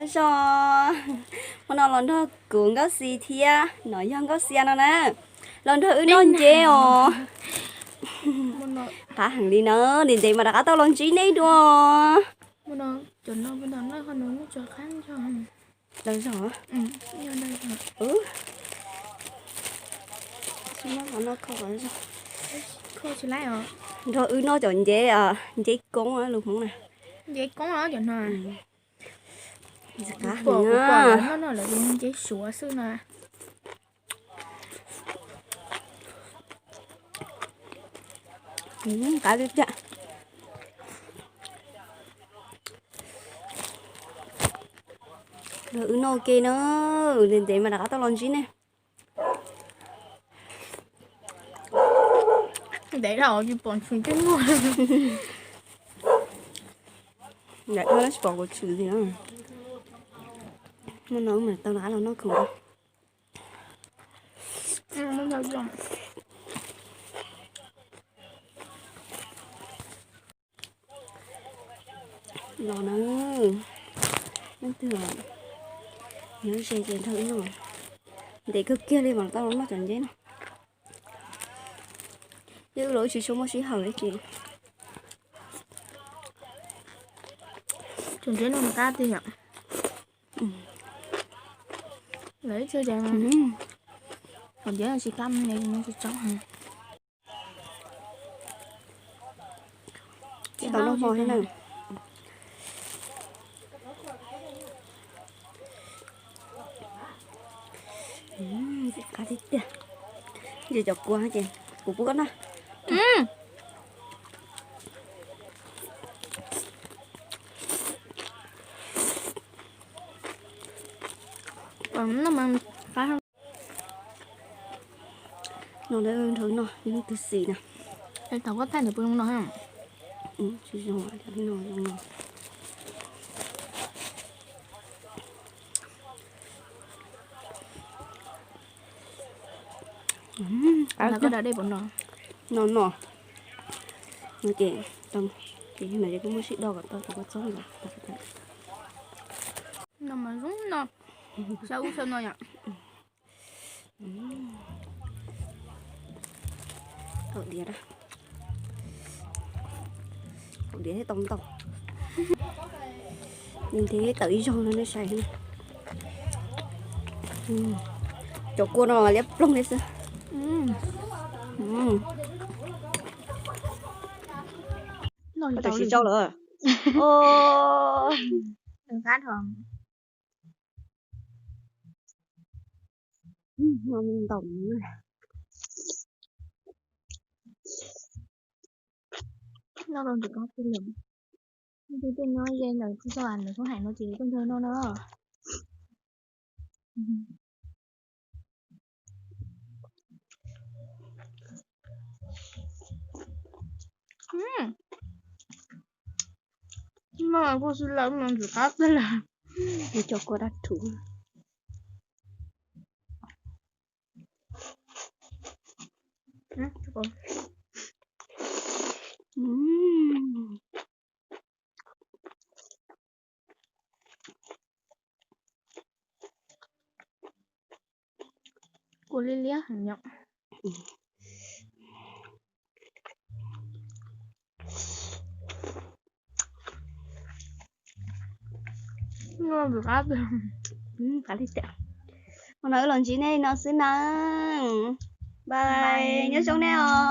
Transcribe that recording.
Zog, hmo no los nrog kuv Nkauj Xis thiab Nom Yog Nkauj Xia no na, los nrog wb noj nceb os. Qab heev li na, ntev ntev mas rov qab tau los ntsib nej dua. Daws zog. Nrog wb noj cov nceb, nceb koob lus Hmoob na. Nceb koob os cov no. Qab heev na. Nceb suav xwb na. Qab tiag tiag. Wb noj ua ke na, ntev ntev mas rov qab tau los ntsib nej. Ntev dhau tsis pom tshwm tej muag. Ntev dhau tsis pom kuv tshwm li na. Hnub no wb mam tau rov qab los noj khoom. Los na, leej twg nyob ze ces nrog wb noj. Ntev kawg kiag li mas tau los noj cov nceb no. Yog wb los wb tsis tshua muaj sij hawm li ces. Cov nceb no qab tiag yom. Lawv ib txhia ces, hom nceb tsis qab ne, tsis txob heev. Tsis tau noj hmo thiab na. Qab tiag tiag. Ces cov kua ces kuv pub koj noj. No nrog no, leej twg xis na. Thaum koj thaij ntawd puas zoo no? Tsis zoo, no zoo no. No no. No ces, ces no ces kuj muab sib do kom tau cov kua txob ntawd. No mas zoo no. Xav ub xav no yom. Tau diav, tau diav thiab tau ntau. Nws ntev tawm ib zaug no nej saib. Cov kua no liab ploog li xwb. Tam sim tsau lawm. Ntaus. Noj rau ntawm ko twg lawm. Leej twg tuaj nyob ze ntawm Txhiaj Xyooj Am ntawm Xyoob Heem no ces tuaj nrog noj no. Noj kuj sib law ntxim qab tiag lawm. Cov kua dab rhuv. Kua liab liab heev yom. Qab li tiag. Hmo no wb los ntsib nej no xwb na. Bye, nyob zoo nej os.